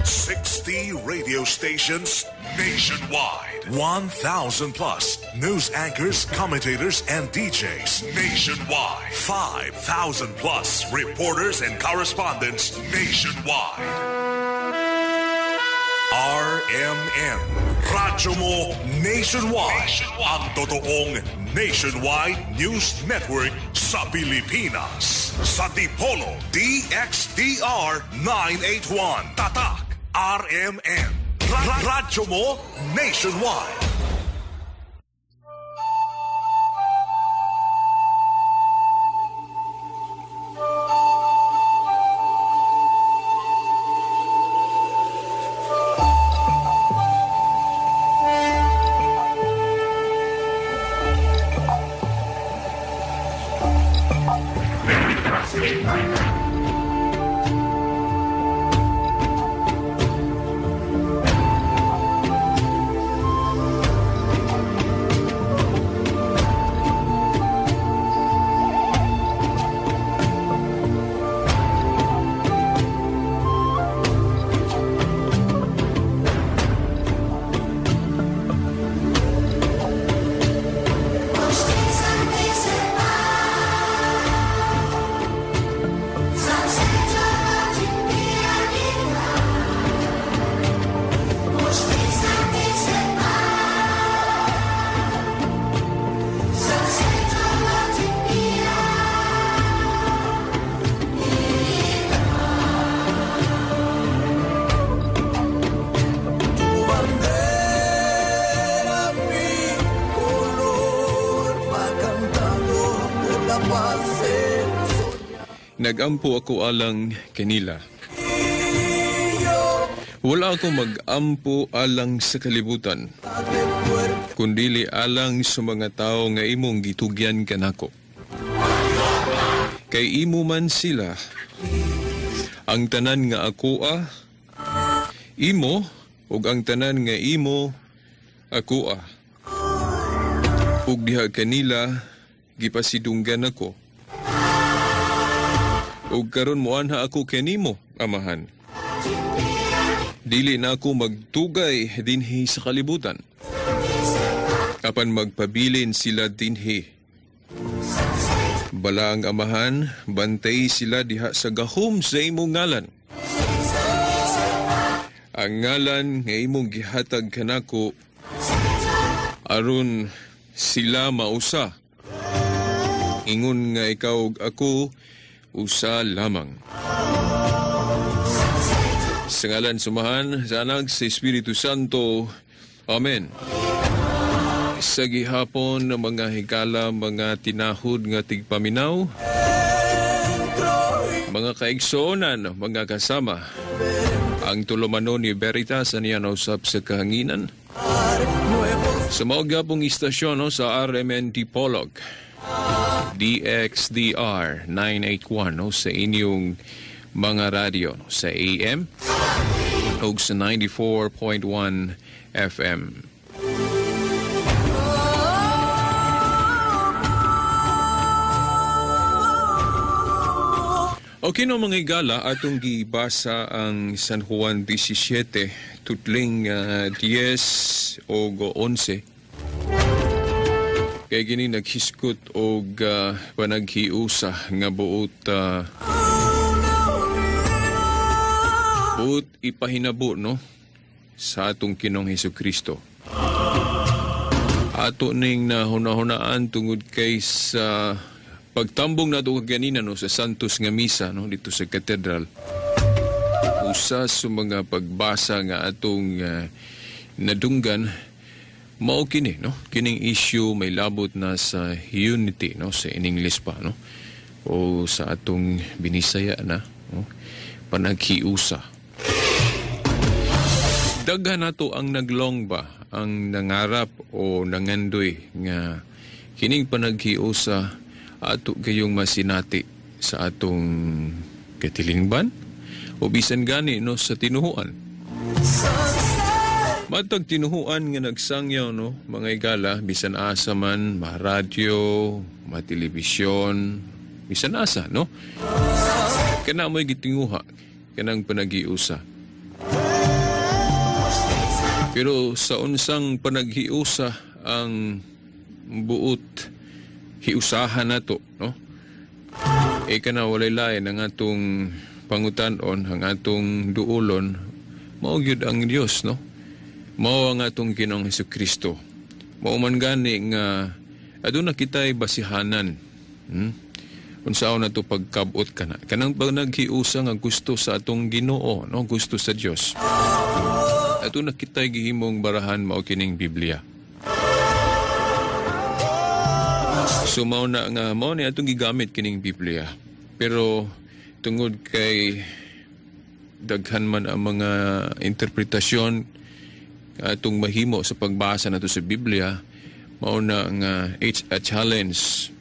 60 radio stations nationwide. 1,000 plus news anchors, commentators, and DJs nationwide. 5,000 plus reporters and correspondents nationwide. RMN. Radyo mo nationwide. Ang totoong nationwide news network sa Pilipinas. Sa Dipolo, DXDR 981. Tatak, RMN. Radyo mo nationwide. Nagampo ako alang kanila. Wala ako magampo alang sa kalibutan, kundili alang sa mga tao nga imong gitugyan kanako. Kay imo man sila, ang tanan nga akoa, imo, ug ang tanan nga imo, akoa. Ug diha kanila, gipasidunggan ako. Ug karon moanha ako kanimo, Amahan. Dili na ako magtugay dinhi sa kalibutan, apan magpabilin sila dinhi. Bala ang Amahan, bantay sila diha sa gahom sa imong ngalan. Ang ngalan nga imong gihatag kanako, aron sila mausa. Ingon nga ikaw ug ako, usa lamang. Sa ngalan sa Amahan, sa Anak, sa Espiritu Santo. Amen. Sa gihapon mga higala, mga tinahod nga tigpaminaw, mga kaigsuonan, mga kasama, ang tulumanon ni Veritas aniya nausap sa kahanginan. Sa mao gyapong istasyon, no, sa RMN Dipolog, DXDR 981, no, sa inyong mga radyo, no, sa AM ug sa 94.1 FM. Okay no, mga igala, atong gibasa ang San Juan 17 tutling 10 og 11. Kay gini naghiskot og panaghiusa nga buot buot ipahinabo, no, sa atong Ginoong Hesukristo. Ato ning nahuna-hunaan tungod kay sa pagtambong nato kaganina, no, sa Santos nga misa, no, dito sa katedral. Usa sa mga pagbasa nga atong nadunggan mao kini, no, kining issue may labot na sa unity, no, sa in English pa, no, o sa atong binisaya na, no, panaghiusa. Daghan nato ang naglong ba, ang nangarap o nangandoy nga kining panaghiusa ato gayong masinati sa atong katilingban o bisan gani, no, sa tinuhuan. Matag tinuhuan nga nagsangyaw, no, mga igala, bisan asa man, ma-radyo, ma-telebisyon, bisan asa, no? Kana mo'y gitinguha, kanang panaghiusa. Pero sa unsang panaghiusa ang buot hiusahan nato, no? E kana walay lain ang atong pangutan-on, ang atong duolon, mao gyud ang Dios, no? Mao ang atong Ginoong Hesukristo. Mao man gani nga aduna kitay basihanan. Unsaon nato pagkabot kana? Kanang panaghiusa nga gusto sa atong Ginoo, no? Gusto sa Dios. Aduna kitay gihimong barahan mao kining Biblia. So mao na nga mao ni atong gigamit kining Biblia. Pero tungod kay daghan man ang mga interpretasyon atong mahimo sa pagbasa nato sa Biblia, mao na nga it's a challenge.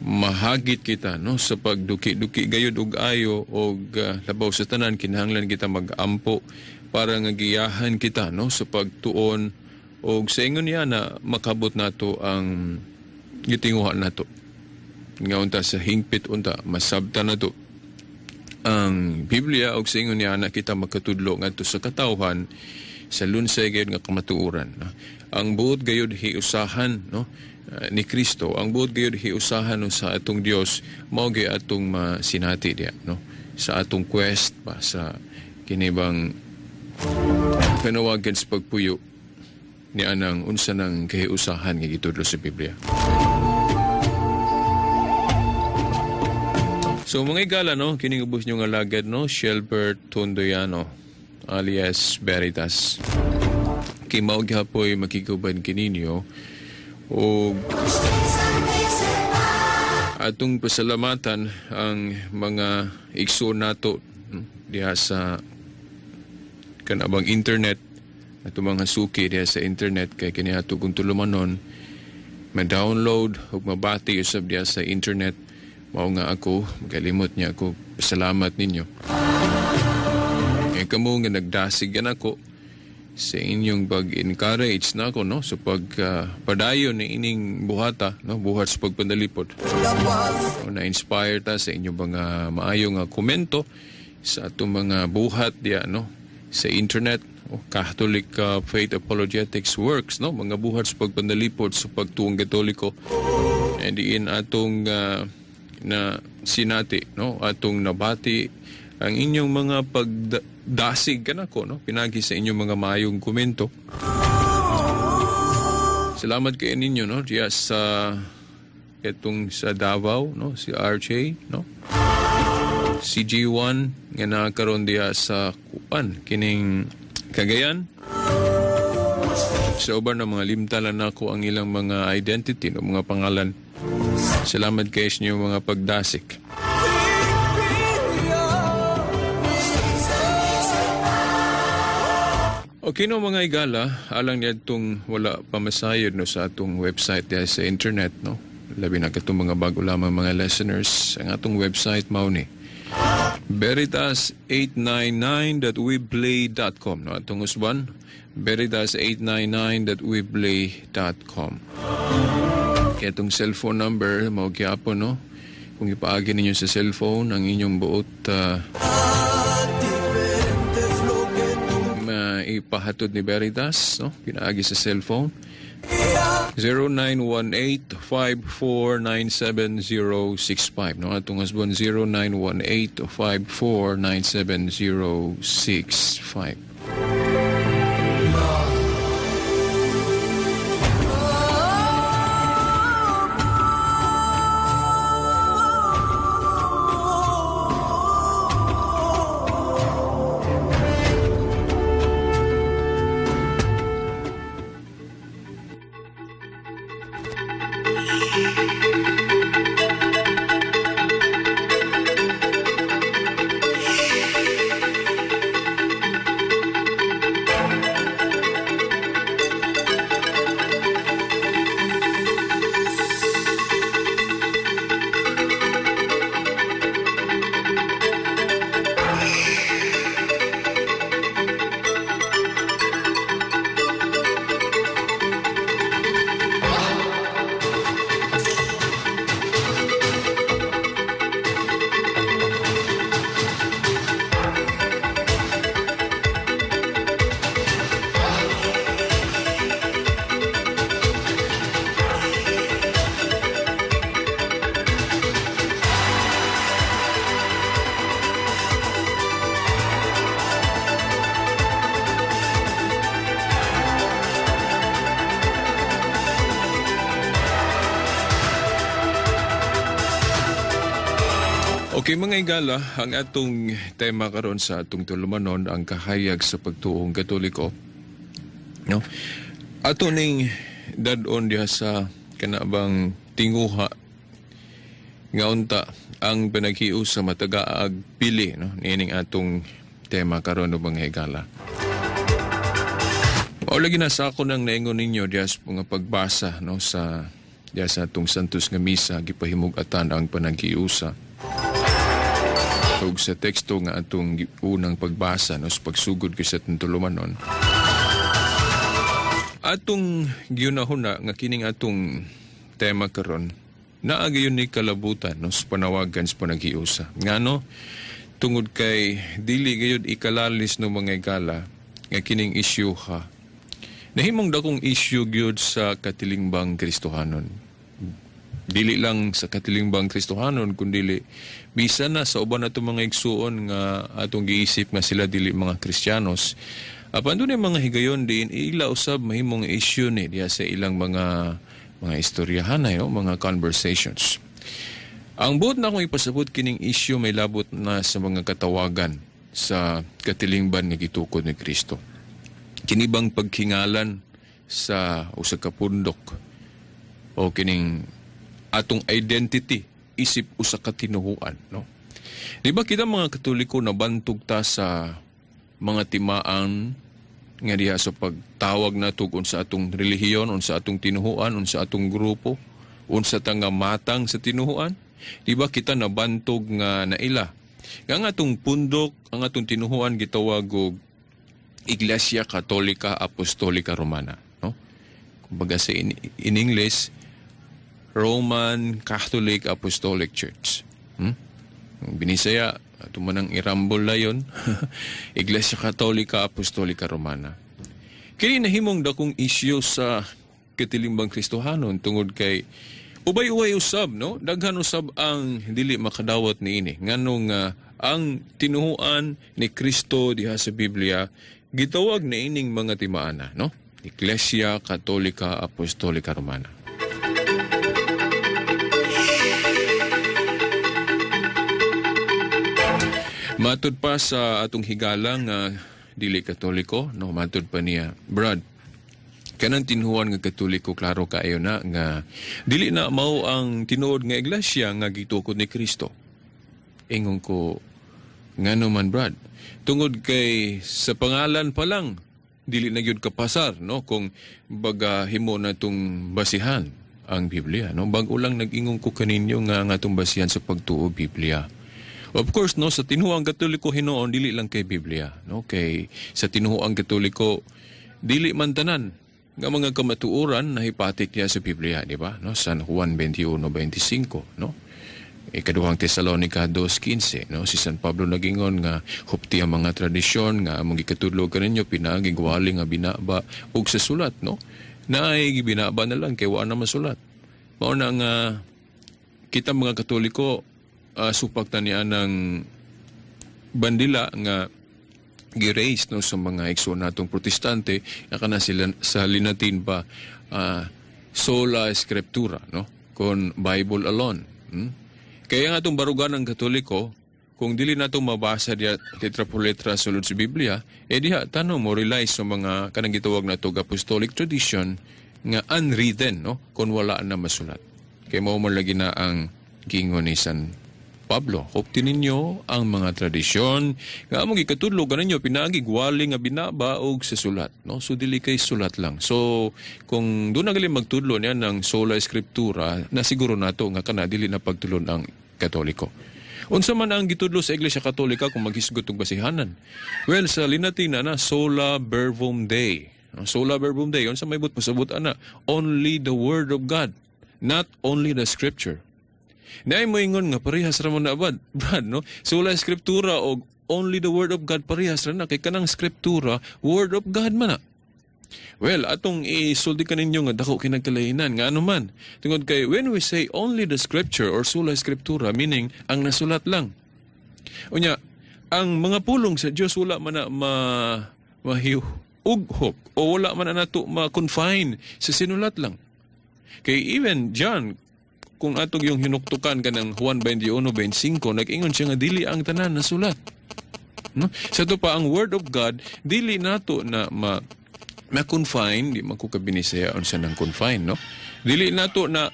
Mahagit kita, no, sa pagduki-duki gayud og ayo og labaw sa tanan kinahanglan kita magampo para nga giyahan kita, no, sa pagtuon og sa ingon niya na makabot nato ang gitinguha nato. Nga unta sa hingpit unta masabta nato ang Biblia og sa ingon niya na kita makatudlo ngadto sa katawhan sa lunsay gayud nga kamatuoran, no? Ang buot gayud hiusahan, no, ni Kristo, ang buot gayud hiusahan, no, sa atong Dios, mao gyud atong masinati diya, no, sa atong quest pa sa kini bang panawagan sa pagpuyo ni anang unsa nang kahiusahan nga gitudlo sa Biblia. So mga igala, no, kining ubos nyo nga lagad, no, Shelbert Tondoyano alias Veritas. Kay mao gihapoy makiguban kininyo og atong pasalamatan ang mga igsoon nato diha sa kanabang internet, atong mga suki diha sa internet kay kini ato kung tulumanon ma-download ug mabati usab diha sa internet. Mao nga ako magalimot niya ako pasalamat ninyo. Kamo nga nagdasigan ako sa inyong pag-encourage na ako, no, sa pagpadayon ni ining buhata, no, buhat sa pagpanalipod. O, na-inspire ta sa inyong mga maayo nga komento sa atong mga buhat diya, no, sa internet, o, Catholic Faith Apologetics Works, no, mga buhat sa pagpanalipod sa pagtuong Katoliko. And diin atong na sinati, no, atong nabati ang inyong mga pagdasig kanako, no, pinagi sa inyong mga maayong komento. Salamat kay ninyo, no, diya sa etong sa Davao, no, si RJ, no, si G1 nga nakaroon diya sa kuan kining Cagayan. Sa uban ng mga limtalan nako ang ilang mga identity, no, mga pangalan. Salamat kay sa inyong mga pagdasik. Okay, no, mga igala, alang niya itong wala pamasayod, no, sa atong website diya sa internet, no. Labi na katong mga bago lamang mga listeners, ang atong website mao ni veritas899.weebly.com, no, atong usban veritas899.weebly.com. Kaya itong cellphone number mao gyapon, no, kung ipaagi ninyo sa cellphone ang inyong buot ipahatod ni Veritas, no, pinaagi sa cellphone 0918-5497065, no, atong asbon 0918-5497065. Okay, mga igala, ang atong tema karon sa atong tulumanon, ang kahayag sa pagtuong Katoliko. No? Ato ning dad-on diha sa kanabang tinguha nga unta ang panaghiusa matagaag pili, no, niining atong tema karon, mga higala. O lagi na sa ako nang naingon ninyo diha sa mga pagbasa, no, sa diha sa atong Santos nga Misa gipahimug-atan ang panaghiusa. Ug sa teksto nga atong unang pagbasa, no, sa pagsugod kay sa atong tulumanon, atong giunahuna nga kining atong tema karon naa gayon ni kalabutan, no, sa panawagan sa panaghiusa. Ngano? Tungod kay dili gayud ikalalis, no, mga igala, nga kining issue ha nahimong dakong issue gyud sa katilingbang Kristohanon. Dili lang sa katilingbang Kristohanon, kundili bisan na sa uban nato mga igsuon nga atong giisip nga sila dili mga Kristiyanos. Apan dunay mga higayon din ila usab mahimong issue ni diha sa ilang mga istoryahanay, no, mga conversations. Ang buot na akong ipasabot, kining issue may labot na sa mga katawagan sa katilingban nga gitukod ni Kristo. Kini bang paghingalan sa usa ka pundok o kining atong identity isip usa ka tinuhuan, no? Di ba kita mga Katoliko nabantog ta sa mga timaan nga diha sa pagtawag nato unsa atong relihiyon, unsa atong tinuhuan, unsa atong grupo, unsa ta nga matang sa tinuhuan? Di ba kita nabantog nga naila nga ang atong pundok, ang atong tinuhuan gitawag og Iglesia Katolika Apostolika Romana, no? Kumbaga sa in English, Roman Catholic Apostolic Church. Binisaya, ato man ang irambol na yun, Iglesia Katolika Apostolika Romana. Kini nahimong dakong isyu sa katilimbang Kristohanon tungod kay ubay-ubay usab, no? Daghan usab ang dili makadawat niini. Nganong ang tinuhuan ni Kristo diha sa Biblia gitawag na ining mga timaana, no? Iglesia Katolika Apostolika Romana. Matud pa sa atong higala nga dili Katoliko, no, matud pa niya, "Brad, kanang tinuhuan nga Katoliko klaro kaayo na nga dili na mao ang tinuod nga iglesia nga gitukod ni Kristo." Ingon ko, "Ngano man, Brad?" "Tungod kay sa pangalan pa lang dili na gyud kapasar, no, kung baga himo na tong basihan ang Biblia, no?" Bag-o lang nag-ingon ko kaninyo nga ang atong basihan sa pagtuo, Biblia. Of course, no, sa tinuoang Katoliko hinuon dili lang kay Biblia, no, kay sa tinuoang Katoliko dili man tanan nga mga kamatuoran nahipatik niya sa Biblia, di ba? No, San Juan 21:25, no? Ikaduhang Tesalonica 2:15, no? Si San Pablo nagingon nga hupti ang mga tradisyon nga among gikatudlo kaninyo pinaagi gwali nga binaba og sa sulat, no? Naay gibinaba na lang kay wa na masulat. Mao na nga kita mga Katoliko supak ta niya ng bandila nga gi-raise, no, sa mga igsoon natong Protestante nga kana sila sa Linatin pa sola scriptura, no, kon Bible alone. Kaya nga atong barugan ng Katoliko, kung dili nato mabasa diya letra por letra sulod sa Biblia, eh diha tanong mo rely sa mga kanang gitawag nato apostolic tradition nga unwritten, no, kung wala na masulat. Kay mao man lagi na ang giingon ni San Pablo, "Hupti ninyo ang mga tradisyon nga among gikatudlo kaninyo pinaagi gwali nga binaba og sa sulat," no? So dili kay sulat lang. So kung doon na gali magtudlo niya ng sola scriptura, na siguro nato nga kana dili na pagtulon ang Katoliko. Unsa man ang gitudlo sa Iglesia Katolika kung maghisgot og basihanan? Well, sa Linatina na sola verbum Dei. Sola verbum Dei, unsa may but pasabot ana? Only the word of God, not only the scripture. Naay moingon nga parehas ra man na abad, Brad, no? Sola scriptura og only the word of God parehas ra na kay kanang scriptura word of God man na. Well, atong isulti kaninyo nga dako kinagkalahinan nga ano man. Tungod kay when we say only the scripture or sola scriptura, meaning ang nasulat lang. Unya, ang mga pulong sa Dios wala man na mahiughok o wala man na nato ma-confine sa sinulat lang. Kay even John kung atong yung hinuktukan kanang Juan 21:25, nag-ingon siya nga dili ang tanan nasulat. No? Sa to pa ang Word of God, dili nato na ma-confine, di man ko kabinisaya unsa nang confine, no? Dili nato na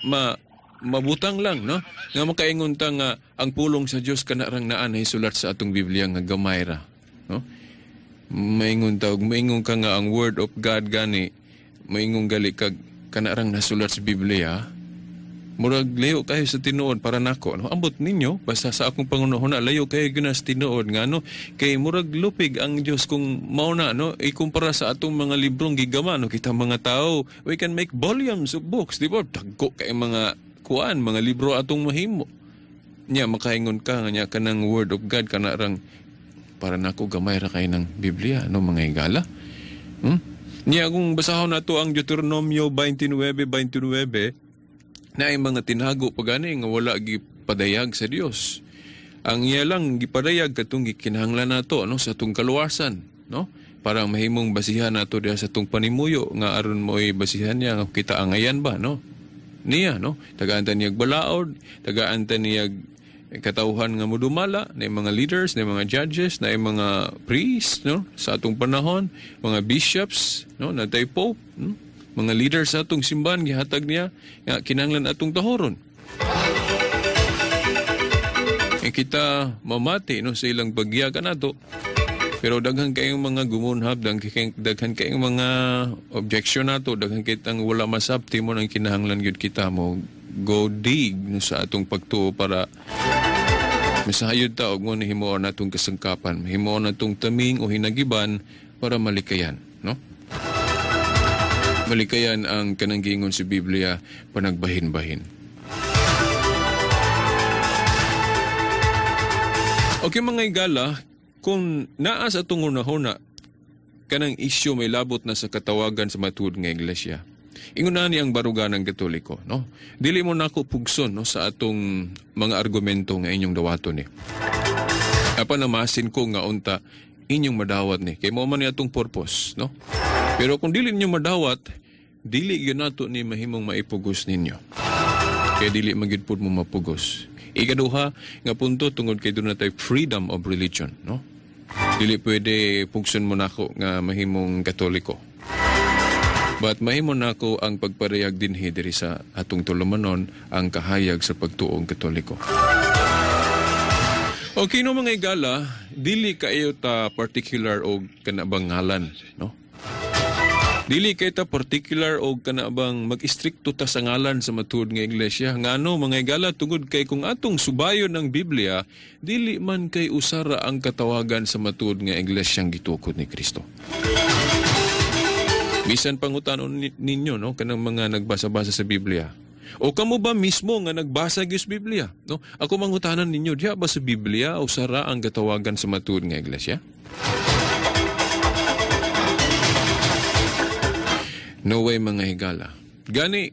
mabutang lang, no? Nga makaingon ta nga ang pulong sa Dios kana rang naa na isulat sa atong Biblia nga gamay ra, no? Maingon ta, maingon ka nga ang Word of God gani, maingon gali kag kana rang nasulat sa Biblia, murag layo kayo sa tinuod para nako, no? Ambot ninyo basta sa akong pangunahuna layo kayo gyud sa tinuod ngano kay murag lupig ang Dios kung mao na, no? Ikumpara sa atong mga librong gigama, no? Kita mga tao, we can make volumes of books, di ba? Dagko kay mga kuan, mga libro atong mahimo. Nya makaingon ka nga nya kanang Word of God kana rang para nako gamay ra kay ng Biblia, no, mga higala. Nya kung basahon nato ang Deuteronomio 29:29, na ay mga tinago pa gani nga wala gipadayag sa Dios. Ang iya lang gipadayag katong gikinahanglan nato, no, sa atong kaluwasan, no? Para mahimong basihan nato diha sa atong panimuyo nga aron mo'y basihan niya nga kita angayan ba, no? Niya, no? Tagaan ta niyag balaod, tagaan ta niyag katawhan nga modumala, na mga leaders, na mga judges, na mga priests, no? Sa atong panahon, mga bishops, no? Natay pope, no? Mga leaders sa atong simbahan gihatag niya nga kinahanglan atong tahoron. E kita mamati, no, sa ilang paggiya kanato. Pero daghan kayong mga gumunhab, daghan kayong mga objection nato, daghan kitang wala masabti mo nang kinahanglan gyud kita mo go dig, no, sa atong pagtuo para masahayod ta og ngun himuon natong kasangkapan, himuon natong taming o hinagiban para malikayan, no? Malikayan ang kanang giingon sa Biblia panagbahin-bahin. Okay mga igala, kung naa sa atong hunahuna kanang isyu may labot na sa katawagan sa matuod nga iglesia. Ingon na ni ang baruganan ng Katoliko, no? Dili mo nako pugson, no, sa atong mga argumento nga inyong dawaton ni. Apan namasin ko nga unta inyong madawat ni kay mao man ni atong purpose, no? Pero kung dili ninyo madawat, dili gyud nato ni mahimong maipugos ninyo. Kay dili man gyud pud mo mapugos. Ikaduha nga punto tungod kay doon natay freedom of religion, no? Dili pwede pugson mo nako nga mahimong Katoliko. But mahimo nako ang pagparayag dinhi diri sa atong tulumanon ang kahayag sa pagtuong Katoliko. Okay, no mga igala, dili kayo ta particular og kanabang ngalan, no? Dili kay ta particular og kanabang mag-istrikto ta sa ngalan sa matuod nga iglesia. Ngano mga igala, tungod kay kung atong subayon ng Biblia, dili man kay usara ang katawagan sa matuod nga iglesyang gitukod ni Kristo. Bisan pangutanon ninyo, no, kanang mga nagbasa-basa sa Biblia. O kamo ba mismo nga nagbasa gyud sa Biblia, no? Ako mangutanan ninyo, diha ba sa Biblia usara ang katawagan sa matuod nga iglesia? No way mga higala. Gani,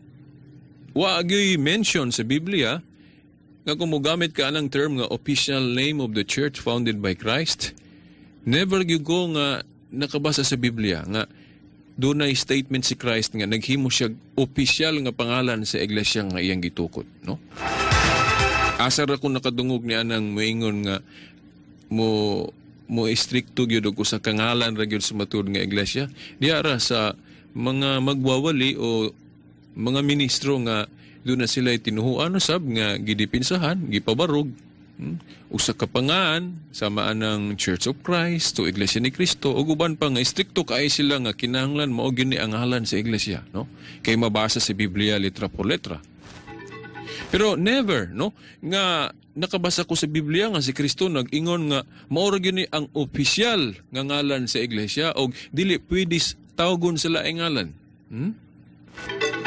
wa gyud mention sa Biblia nga kung mogamit ka anang term nga official name of the church founded by Christ, never gyud ko nga nakabasa sa Biblia nga dunay statement si Christ nga naghimo siya opisyal nga pangalan sa iglesia nga iyang gitukod, no? Asa ra ko nakadungog ni anang moingon nga mo istrikto gyud og usa ka ngalan ra gyud sa matuod nga iglesia. Diha ra sa mga magwawali o mga ministro nga doon na sila tinuhuan sab nga gidipinsahan, gipabarog, usa ka pangaan samaan ng Church of Christ o Iglesia ni Cristo ug uban pa nga istrikto kay sila nga kinahanglan mao gyud ni ang ngalan sa iglesia, no? Kay mabasa sa Biblia letra por letra. Pero never, no, nga nakabasa ko sa Biblia nga si Kristo nag-ingon nga mao ra gyud ni ang opisyal nga ngalan sa iglesia og dili pwede tawgon sila ay ngalan.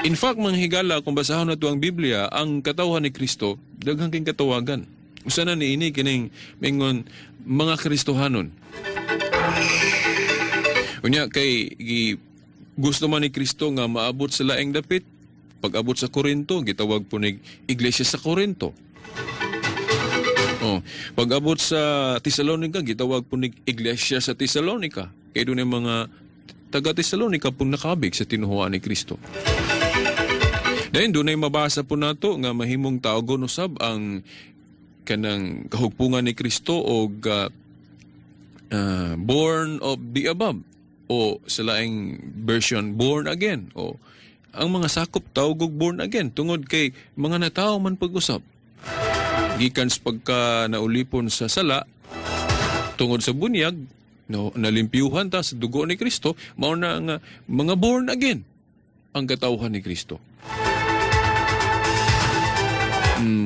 In fact, mga higala, kung basahon na ito ang Biblia, ang katawhan ni Kristo, daghang king katawagan. Usa na niini kining mingon mga Kristohanon. Unya kay gusto man ni Kristo nga maabot sa laing dapit, pag-abot sa Korinto, gitawag po ni Iglesia sa Korinto. Oh, pag-abot sa Tesalonica, gitawag po ni Iglesia sa Tesalonica. Kay doon yung mga taga Tesalonica pong nakabig sa tinuhuan ni Kristo. Then dunay mabasa po nato nga mahimong tawgon usab ang kanang kahugpungan ni Kristo og born of the above, o sa laing version, born again, o ang mga sakop tawag og born again tungod kay mga natawo man pag-usab gikan sa pagka naulipon sa sala tungod sa bunyag, no, nalimpyuhan ta sa dugo ni Kristo, mao na nga mga born again ang katawhan ni Kristo.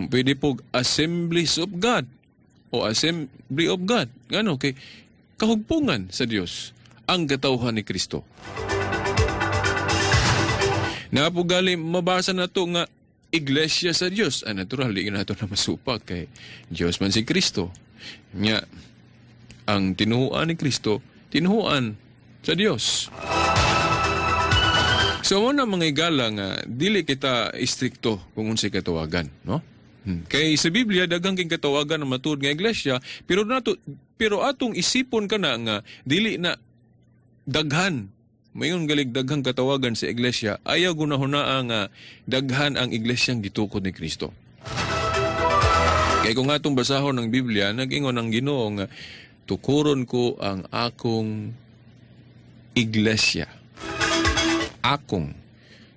Pwede po Assemblies of God o Assembly of God. Ngano kay kahugpungan sa Dios ang katawhan ni Kristo. Napugali mabasa na to nga iglesia sa Dios. Ay, natural, di nato na masupak kay Dios man si Kristo. Nga ang tinuhuan ni Kristo, tinuhuan sa Dios. So mo na mga igala nga dili kita istrikto kung unsay katawagan, no? Kay sa Biblia daghang king katawagan ang matuod nga iglesia, pero nato, pero atong isipon kana nga dili na daghan. Mayon galig daghang katawagan sa iglesia, ayaw gunahunaa nga daghan ang iglesyang gitukod ni Kristo. Kay kung atong basahon ang Biblia, nag-ingon ang Ginoo nga tukuron ko ang akong iglesia. Akong.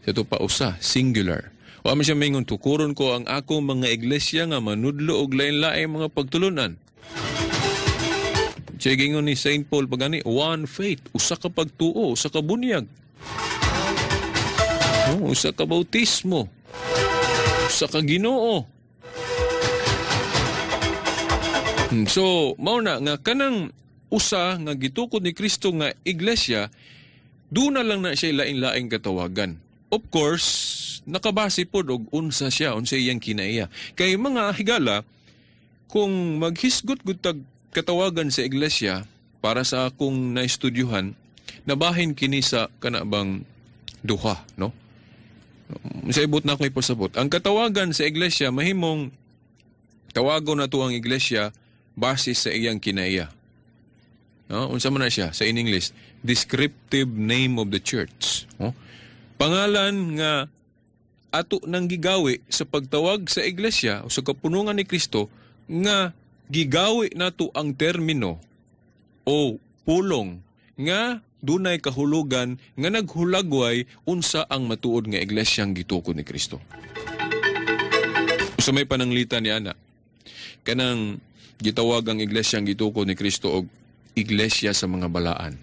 Sa ito pa usa, singular. O amin siya maingon, tukuron ko ang akong mga iglesia nga manudlo og lain-lain mga pagtulunan. Siya gingon ni Saint Paul pagani, one faith, usa ka pagtuo, usa ka bunyag. Oh, usa ka bautismo, usa ka Ginoo. So, mao na nga kanang usa nga gitukod ni Kristo nga iglesia, doon na lang na siya lain-laing katawagan. Of course, nakabase pod og unsa siya, unsa iyang kinaiya. Kay mga higala, kung maghisgot gud tag katawagan sa iglesia, para sa akong naestudyuhan, nabahin kini sa kanabang duha, no? Sa ibot na ako ipasabot. Ang katawagan sa iglesia, mahimong tawagon na to ang iglesia base sa iyang kinaiya. No? Unsa man na siya sa in English, descriptive name of the church. No? Pangalan nga ato nang gigawi sa pagtawag sa iglesia o sa kapunungan ni Kristo nga gigawi nato ang termino o pulong nga dunay kahulugan nga naghulagway unsa ang matuod nga iglesyang gitukod ni Kristo. Sa may pananglitan ni ana, kanang gitawag ang iglesyang gitukod ni Kristo og iglesia sa mga balaan.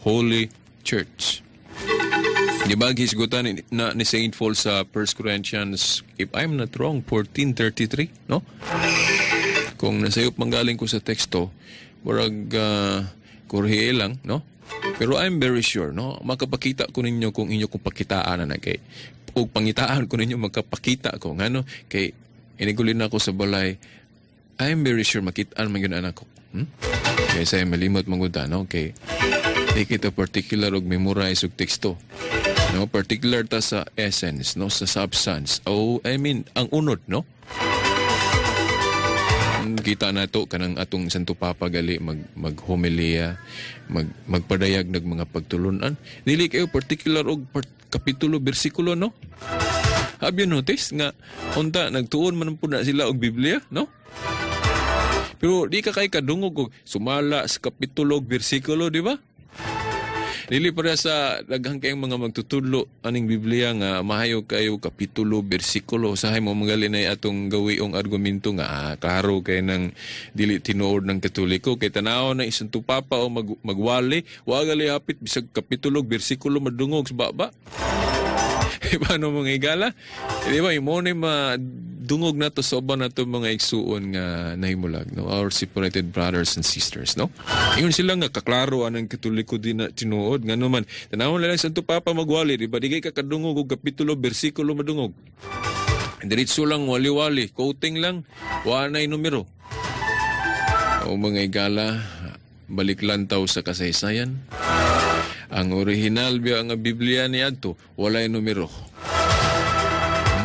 Holy Church. Di ba hisgutan na ni Saint Paul sa 1 Corinthians, if I'm not wrong, 14:33, no? Kung nasayop manggaling ko sa teksto, murag kurhiye lang, no? Pero I'm very sure, no? Makapakita ko ninyo kung inyo kong pakitaan na kay o pangitaan ko ninyo makapakita ko ngano kay inigulin ako sa balay. I'm very sure makitaan man gyud anak ko. Kay sa malimot manggod, no? Kay di kita particular og memorize og teksto. No, particular ta sa essence, no, sa substance. Oh, I mean, ang unod, no? Kita na to kanang atong Santo Papa gali maghomilia, magpadayag nag mga pagtulunan. Dili kayo particular og kapitulo bersikulo, no? Have you noticed nga unta nagtuon man pud na sila og Biblia, no? Pero di ka kay kadungog og sumala sa kapitulo og bersikulo, di ba? Dili para sa daghang kayong mga magtutudlo aning Biblia nga mahayo kayo kapitulo, bersikulo. Usahay mo magali na atong gawiong argumento nga klaro kay nang dili tinuod ng Katoliko kay tanaw na isang Papa o magwali, wa gali hapit bisag kapitulo, bersikulo madungog sa baba. Paano mga igala? Di ba, imo na madungog na to sa uban na to mga igsuon nga nahimulag, no? Our separated brothers and sisters, no? Ingon sila nga kaklaro anang Katoliko di na tinuod. Nga naman, tanawon lang Santo Papa magwali, di ba? Di kay kakadungog og kapitulo, bersikulo madungog. Diretso lang wali-wali, quoting lang, wa na'y numero. O mga igala, balik lantaw sa kasaysayan. Ang original biya nga Biblia ni adto, walay numero.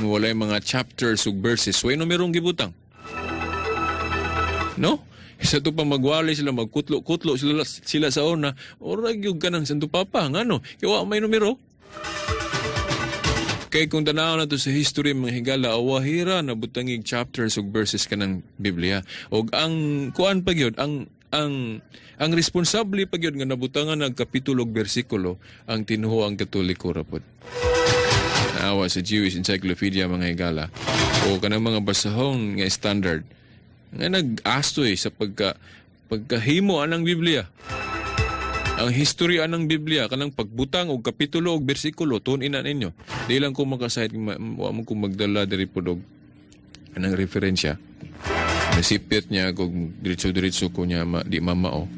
Walay mga chapters ug verses, walay numerong gibutang. No? Sa to pa magwali sila, magkutlo-kutlo sila sa una, orag yung kanang Santo Papa, ngano? Kaya wa may numero. Kay kung tanaw na to sa history mga higala, awahira na butangig chapters ug verses kanang Biblia. Og ang kuan pa gyud, ang responsable pa gyud nga nabutangan ng kapitulo ug bersikulo ang tinuoang Katoliko ra pod. Naawa sa Jewish Encyclopedia mga higala o kanang mga basahon nga standard nga nag-astoy sa pagkahimo anang Biblia. Ang history anang Biblia kanang pagbutang og kapitulo og bersikulo tun-in na ninyo. Di lang ko makasahit wa mo ko magdala diri pod og anang referensya. Nasipit niya kung diretso-diretso ko niya di mamao.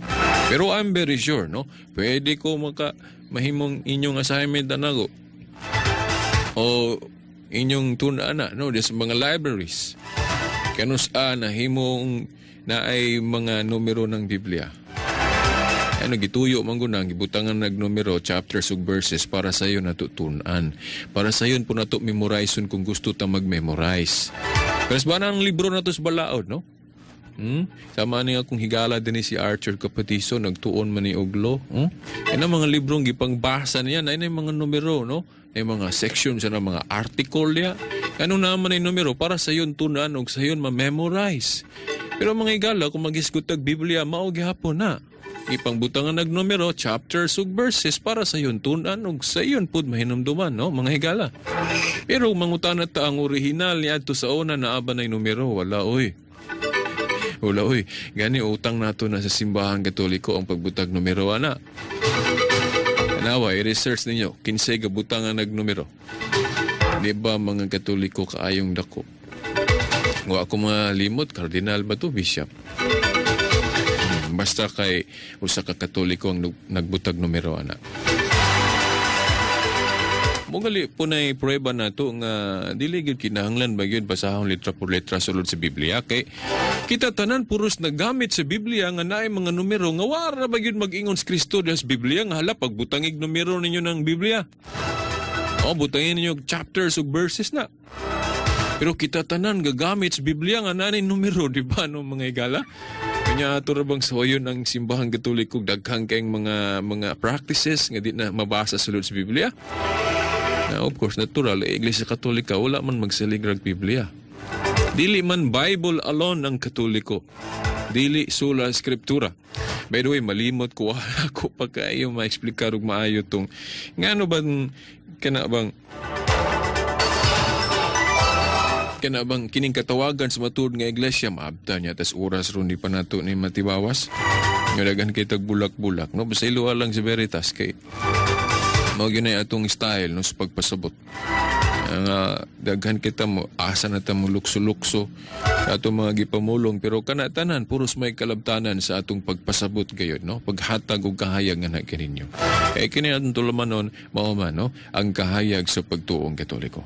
Pero I'm very sure, no? Pwede ko mahimong inyong assignment na ko. O inyong tun-an na, no? Sa mga libraries. Kanus a nahimong na ay mga numero ng Biblia. Ano, gituyo man guna, gibutangan nag numero, chapters ug verses para sayo natutun-an. Para sayon po nato memorize kung gusto ta mag-memorize. Pero sa ang libro na to sa balaod, no? Sama ni akong higala din ni si Archer Capatiso, nagtuon man ni Oglo. Yan ang mga librong gipangbasa niya, na yun ang mga numero, no? Ay mga sections, yan ang mga article niya. Ano naman ay numero? Para sayon tunan og sayon ma-memorize. Pero mga higala, kung mag-isgot og Biblia, mao gihapon na. Ipangbutangan nag numero, chapters ug verses para sa sayon tun-an ug sayon pud mahinumduman, no, mga higala. Pero mangutana ta ang orihinal niadto sa una naa ba nay numero? Wala oy. Wala oy. Gani utang nato na sa simbahan Katoliko ang pagbutag numero ana. Anawa, i-research ninyo kinsay gabutangan nag numero. Di ba mga Katoliko kaayong dako? Wa ako malimot, kardinal ba to, bishop? Basta kay usa ka Katoliko ang nagbutag numero ana. Mogali po na prueba na to nga dili gyud kinahanglan ba gyud basahon letra por letra sulod sa Biblia kay kita tanan puros nagamit sa Biblia nga naay mga numero nga wara ba gyud mag-ingon si Kristo sa Biblia nga hala pagbutangig numero ninyo ng Biblia. O butangin ninyo chapters ug verses na. Pero kita tanan gagamit sa Biblia nga naay numero, di ba no mga higala? Kanya ato ra bang sawayon ang simbahang Katoliko daghang kayong mga practices nga di na mabasa sulod sa Biblia. Na of course natural, Iglesia Katolika wala man magsalig rag Biblia. Dili man Bible alone ang Katoliko. Dili sola scriptura. By the way, malimot ko wala ko pa kayo maexplikar og maayo tong ngano bang kana bang kining katawagan sa matuod nga iglesia maabta niya tas oras ron di pa nato ni matibawas. Nga daghan kay tag bulak-bulak, no? Basta iluwa lang sa Veritas kay mao gyud na atong style no sa pagpasabot. Nga daghan kita mo asa na ta mo lukso-lukso sa atong mga gipamulong pero kana tanan puros may kalabtanan sa atong pagpasabot gayud, no? Paghatag og kahayag nga kaninyo. Kay kini atong tulumanon mao man, no, ang kahayag sa pagtuong Katoliko.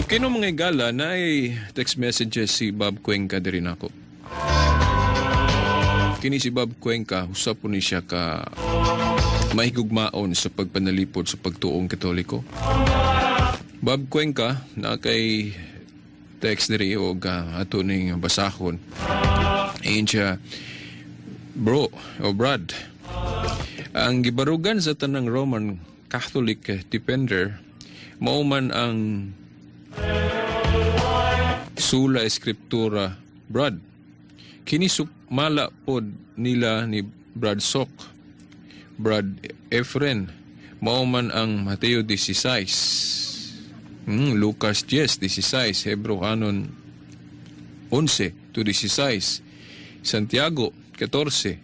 Kino mga igala na ay text messages si Bob Cuenca diri nako. Kini si Bob Cuenca, usap po ni siya ka mahigugmaon sa pagpanalipod sa pagtuong Katoliko. Bob Cuenca na kay text diri o ato ning basahon. Ayon siya, bro o brad, ang gibarugan sa tanang Roman Catholic defender mao man ang Sola Scriptura, Brad. Kini sumala pod nila ni Brad Sok, Brad Efren, mao man ang Mateo 16, Lucas 10, 16, Hebro anon 11 to 16, Santiago 14.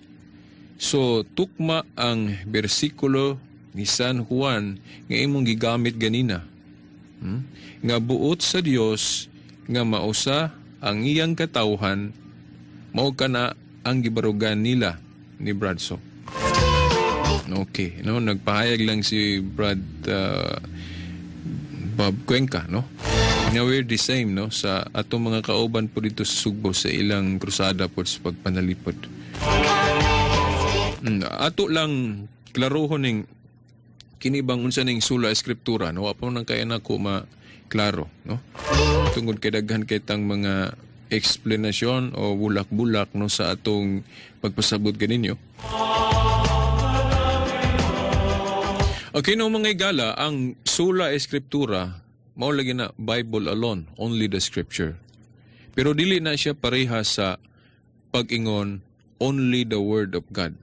So tukma ang bersikulo ni San Juan nga imong gigamit ganina. Nga buot sa Dios nga mausa ang iyang katawhan, mao kana ang gibarugan nila ni Brad So. Okay, no, nagpahayag lang si Brad Bob Cuenca, no? Nga we're the same, no, sa atong mga kauban po dito sa Sugbo sa ilang krusada po sa pagpanalipod. Ato lang klarohon ning kini bang unsa ning sola scriptura, no? Wa pa nang kaya nako maklaro, no? Tungod kay daghan kay tang mga eksplanasyon o bulak-bulak, no, sa atong pagpasabot kaninyo. Okay, no, mga igala, ang sola scriptura mao lagi na Bible alone, only the scripture. Pero dili na siya pareha sa pag-ingon only the word of God.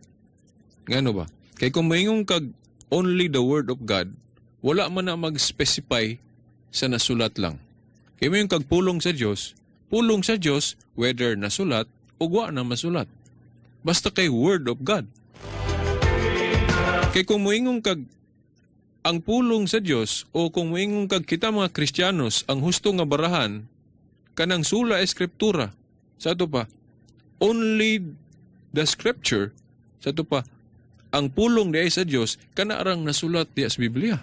Ngano ba? Kay kung moingon kag only the word of God, wala man na mag-specify sa nasulat lang. Kay moingon kag pulong sa Dios, whether nasulat o wa na masulat. Basta kay word of God. Kay kung moingon kag ang pulong sa Dios o kung moingon kag kita mga Kristiyanos ang husto nga barahan kanang sola scriptura, sa ato pa only the scripture, sa ato pa ang pulong diay sa Dios kana arang nasulat diya sa Biblia,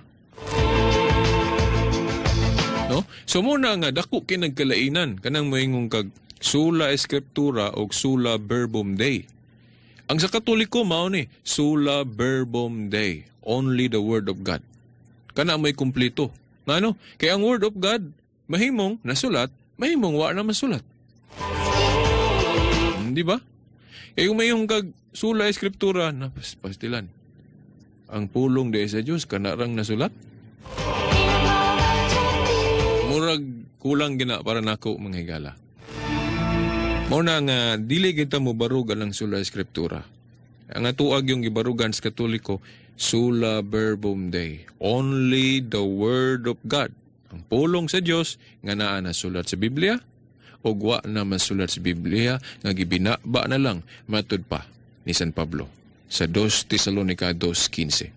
no? So muna nga dako kay nagkalainan kanang moingon kag sola scriptura og sola verbum Dei. Ang sa Katoliko mao ni sola verbum Dei, only the word of God. Kana may kumpleto. Ngano? Kay ang word of God mahimong nasulat, mahimong wa na masulat. Di ba? Kay kung mayong kag sola scriptura na pastilan. Ang pulong di sa Dios kana rang nasulat. Murag kulang gina para nako mga higala. Mao na nga dili kita mobarug ang sola scriptura. Ang atuag yung gibarugan sa Katoliko, sola verbum Dei, only the word of God. Ang pulong sa Dios nga naa nasulat sa Biblia o wa na masulat sa Biblia nga gibinaba na lang matud pa ni San Pablo sa 2 Tesalonica 2:15.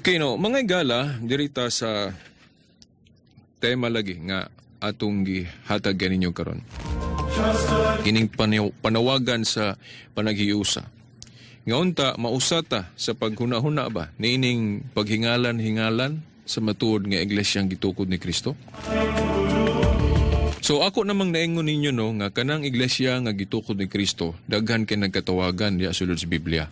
Okay, no, mga igala, dirita sa tema lagi nga atong gihatag ninyo karon. Kining panawagan sa panaghiusa. Nga unta mausata sa paghuna-huna ba niining paghingalan-hingalan sa matuod nga iglesyang gitukod ni Kristo? So ako namang naingon ninyo, no, nga kanang iglesia nga gitukod ni Kristo daghan kay nagkatawagan diya sulod sa Biblia.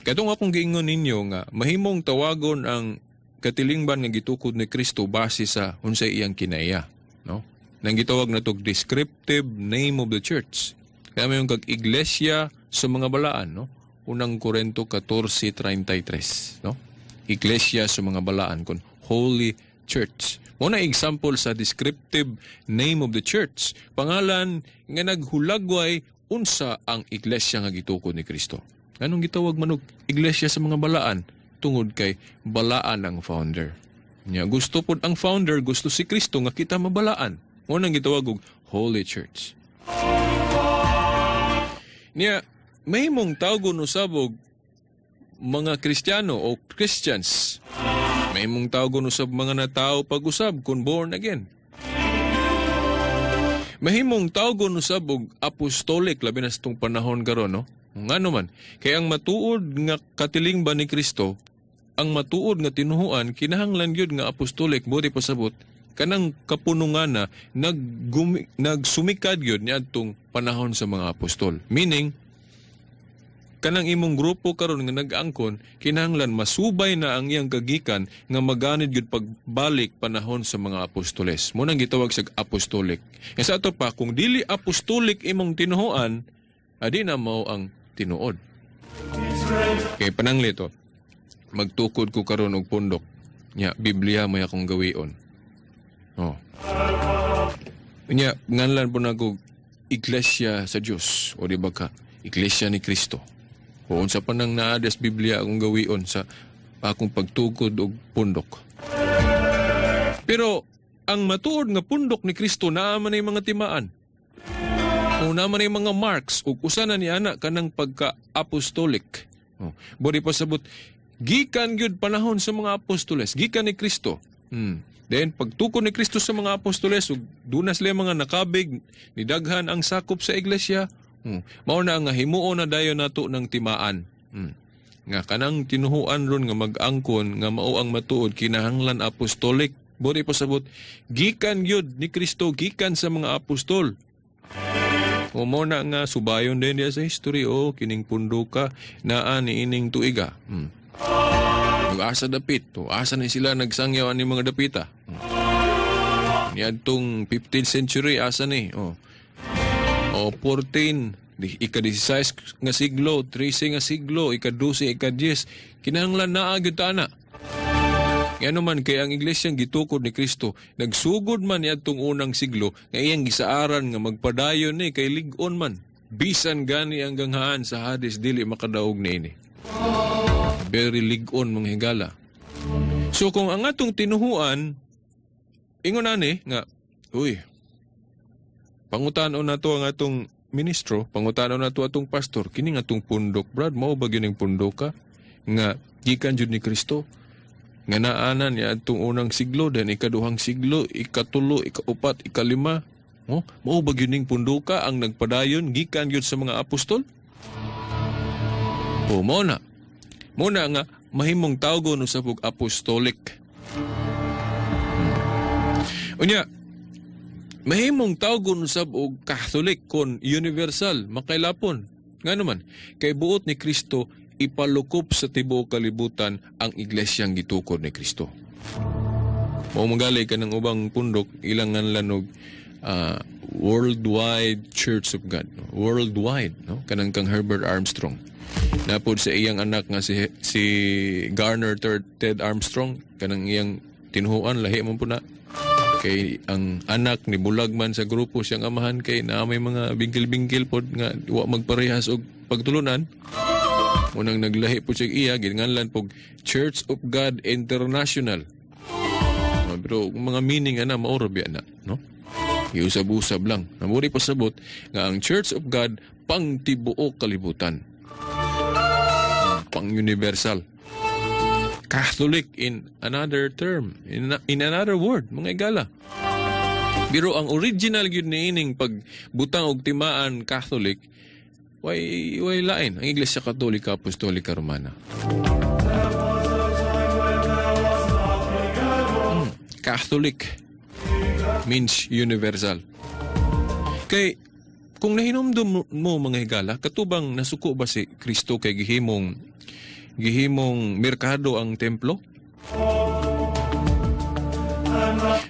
Katong akong giingon ninyo nga mahimong tawagon ang katilingban nga gitukod ni Kristo base sa unsay iyang kinaiya, no? Nang gitawag na tog descriptive name of the church. Kaya may kag iglesia sa mga balaan, no? Unang Korento 14:33, no? Iglesia sa mga balaan kon Holy Church. Mo na example sa descriptive name of the church, pangalan nga naghulagway unsa ang iglesia nga gitukod ni Kristo. Anong gitawag man og iglesia sa mga balaan? Tungod kay balaan ang founder. Nya gusto pod ang founder, gusto si Kristo nga kita mabalaan. Mo nang gitawag og Holy Church. Nya mahimong tawgon usab og mga Kristiyano o Christians. Mahimong tawgon usab mga natao pag-usab kung born again. Mahimong tawgon usab og apostolic, labi na sa itong panahon karon, no? Ngano man, kay ang matuod nga katilingban ni Kristo, ang matuod nga tinuhuan kinahanglan gyud nga apostolic, buot pasabot kanang kapunungan na nagsumikad gyud niadtong panahon sa mga apostol. Meaning, kanang imong grupo karon nga nag-angkon, kinahanglan masubay na ang iyang kagikan nga maganid gyud pagbalik panahon sa mga apostoles. Mo nang gitawag sa apostolic. Nga sa ato pa, kung dili apostolic imong tinuhuan, adi na mao ang tinuod. Kay pananglito, magtukod ko karon og pundok. Nya, Biblia may akong gawion. Oh. Nya, nganlan po na ko Iglesia sa Dios o di ba ka Iglesia ni Kristo. O unsa pa nang naades Biblia akong gawion sa akong pagtukod og pundok. Pero ang matuod nga pundok ni Kristo naa man ay mga timaan. O naa man ay mga marks ug usa na ni ana kanang pagka-apostolic. Oh, body pasabot gikan gyud panahon sa mga apostoles, gikan ni Kristo. Then pagtukod ni Kristo sa mga apostoles ug duna sila mga nakabig, nidaghan ang sakop sa iglesia. Mao na nga himuon na dayon nato ng timaan. Nga kanang tinuhuan ron nga mag-angkon nga mao ang matuod kinahanglan apostolic. Body pasabot gikan gyud ni Kristo, gikan sa mga apostol. O mo na nga subayon din diya sa history, o kining punduka naa ni ining tuiga. Ug asa dapit, o asa ni sila nagsangyaw ani mga dapita. Niadtong 15th century asa ni, o. O 14, ika-16 nga siglo, 13 nga siglo, ika-12, ika-10, kinahanglan naa gyud ta ana. Ngano man kay ang iglesyang gitukod ni Kristo nagsugod man niadtong unang siglo nga iyang gisaaran nga magpadayon ni kay lig-on man. Bisan gani ang ganghaan sa Hades dili makadaog niini. Very lig-on mga higala. So kung ang atong tinuhuan ingon ani nga uy, pangutanon nato ang atong ministro, pangutanon nato atong pastor, kini nga atong pundok brad, mao ba gyud ning pundok ka nga gikan jud ni Kristo? Nga naana niya atong unang siglo, then ikaduhang siglo, ikatulo, ikaupat, ikalima. Oh, mao ba gyud ning punduka ang nagpadayon gikan gyud sa mga apostol? O mao na. Mao na nga mahimong tawgon usab og apostolic. Unya, mahimong tawgon usab og Catholic kon universal, makailapon. Ngano man, kay buot ni Kristo ipalukop sa tibuok kalibutan ang iglesyang gitukod ni Kristo. Mao magali ka ng ubang pundok, ilang nganlan og Worldwide Church of God. No? Worldwide, no? Kanang kang Herbert Armstrong. Napod sa iyang anak nga si Garner Ted Armstrong, kanang iyang tinuhuan, lahi man po na. Kay ang anak ni bulag man sa grupo siyang amahan kay na may mga bingkil-bingkil pod nga wa magparehas og pagtulunan. Unang naglahi po siya iya, ginganlan po Church of God International. Pero mga meaning ana, mauro biya na, no? Iusab-usab lang. Namuri pasabot nga ang Church of God pang tibuok kalibutan. Pang universal. Catholic in another term, in another word, mga igala. Pero ang original gyud niining pagbutang og timaan Catholic, way lain ang Iglesia Katolika Apostolika Romana. Catholic means universal. Kay kung nahinumdum mo mga higala, katubang nasuko ba si Kristo kay gihimong merkado ang templo?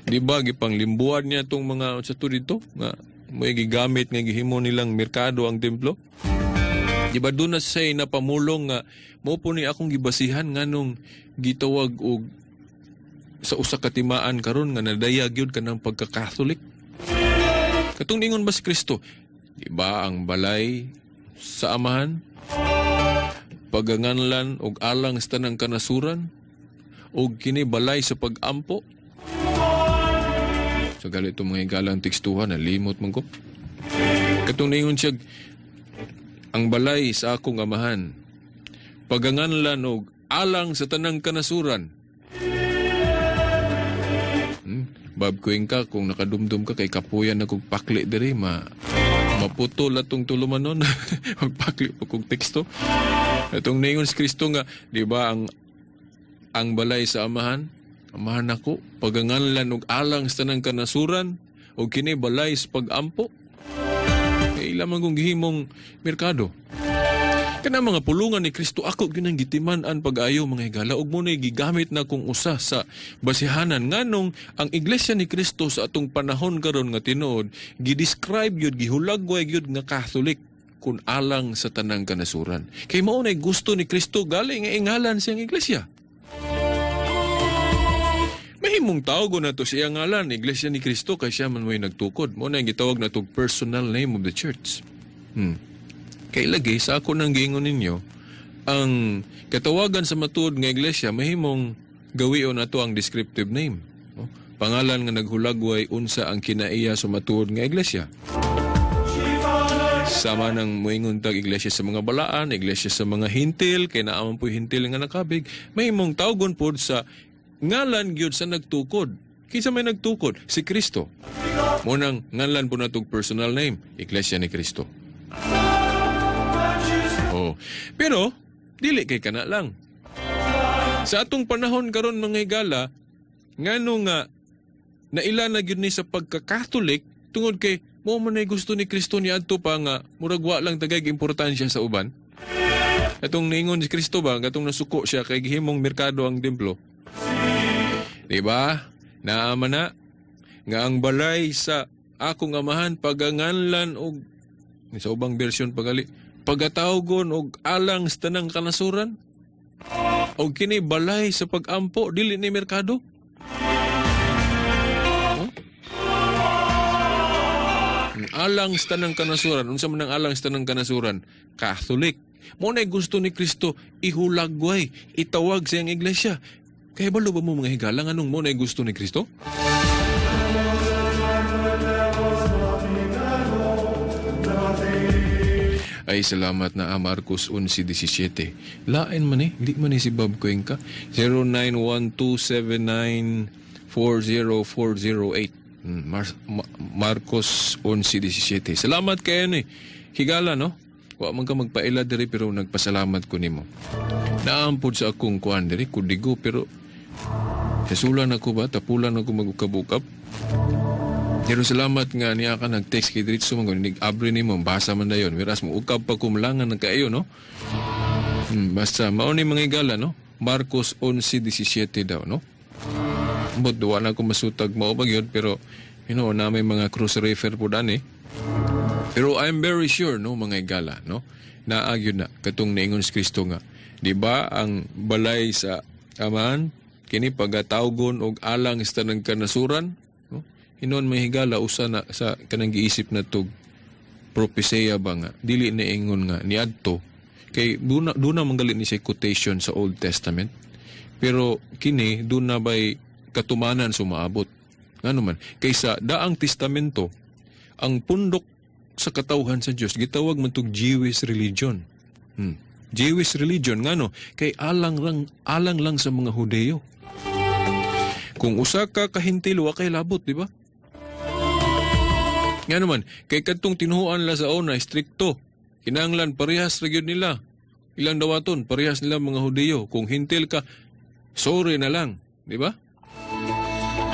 Di ba gipanglimbuan niya tong mga sa to dito nga may gigamit nga gihimo nilang merkado ang templo? Di ba doon na siya napamulong nga mo po ni akong gibasihan nganong gitawag og sa usa ka timaan karon nga nadayag gyud kanang pagka-Catholic? Katong ningon ba si Kristo, di ba ang balay sa amahan paganganlan og alang sa tanang kanasuran og kini balay sa pag-ampo? Sa galito mga igalang tekstuhan, nalimot man ko. Katong ningon siya, ang balay sa akong amahan paganganlan og alang sa tanang kanasuran. Bob Cuenca, kung nakadumdum ka kay kapuyan na kog pakli diri, ma Maputol atong tulumanon. Magpakli pa kong teksto. Atong ningon si Kristo nga, di ba ang balay sa amahan? Amahan ako, paganganlan og alang sa tanang kanasuran, o kini balay sa pag-ampo. Kay ila man kung gihimong merkado. Kana mga pulungan ni Kristo, ako gyud ang gitiman-an pag-ayo mga higala, ug mo na'y gigamit na kung usa sa basihanan nganong ang Iglesia ni Kristo sa atong panahon karon nga tinuod gidescribe gyud, gihulagway gyud nga Catholic kun alang sa tanang kanasuran. Kay mao na'y gusto ni Kristo gali nga ingalan siyang iglesia. Mahimong tawgon na to siya ngalan, Iglesia ni Kristo, kay siya man mo'y nagtukod. Mao na'y gitawag na tog personal name of the church. Kay lagi, sa ako nang giingon ninyo, ang katawagan sa matuod nga iglesia, mahimong gawion na to ang descriptive name. No? Pangalan nga naghulagway unsa ang kinaiya sa matuod nga iglesia. Sama ng muingon tag iglesia sa mga balaan, iglesia sa mga hintil, kay naaman po'y hintil nga nakabig, mahimong tawgon pod sa ngalan gyud sa nagtukod. Kinsa may nagtukod? Si Kristo. Munang ngalan po natong personal name, Iglesia ni Kristo. Oh. Pero, dili kay kana lang. Sa atong panahon karon mga higala, ngano nga naila na gyud ni sa pagka-Catholic tungod kay mo man ay gusto ni Kristo ni adto pa nga murag wa lang tagay importansya sa uban. Atong niingon si Kristo ba katong nasuko siya kay gihimong merkado ang templo. Di ba? Naama na nga ang balay sa akong amahan paganganlan og sa ubang version pagali pagatawgon og alang sa tanang kanasuran og kini balay sa pag-ampo dili ni merkado. Huh? Alang sa tanang kanasuran, unsa man ang alang sa tanang kanasuran? Catholic. Mo na gusto ni Kristo ihulagway, itawag sa iyang iglesia. Kaya balo ba mo mga higala nganong mo na gusto ni Kristo? Ay, salamat na Marcos 11:17. Lain man eh, di man eh si Bob Cuenca. 0912794040. Marcos 11:17. Salamat kayo ni. Higala no? Wa man ka magpaila diri pero nagpasalamat ko nimo. Naampod sa akong kuan diri kudigo pero kasulan ako ba tapulan ako magukab-ukab. Pero salamat nga niya ka nag-text kay diretso man gud nig-abre nimo basa man dayon. Whereas mo ukab pa kumlangan ng kaayo no. Basta mao ni mga higala no. Marcos 11:17 daw no. But duwa na ako masutag mao ba gyud pero you know na may mga cross refer pud ani. Pero I'm very sure no mga higala no. Naa gyud na katong niingon si Kristo nga di ba ang balay sa amahan kini pagatawgon og alang sa tanang kanasuran no. Hinon may higala usa na sa kanang giisip na tog propesya ba nga dili na ingon nga niadto kay duna manggali ni siya quotation sa Old Testament pero kini duna bay katumanan sumaabot ngano man kaysa daang testamento ang pundok sa katawhan sa Dios gitawag man tog Jewish religion. Jewish religion ngano kay alang lang sa mga Hudeyo. Kung usa ka kahintil wa kay labot, di ba? Ngano man kay kadtong tinuoan la sa una strikto. Kinahanglan parehas ra gyud nila. Ilang dawaton parehas nila mga Hudeyo. Kung hintil ka, sorry na lang, di ba?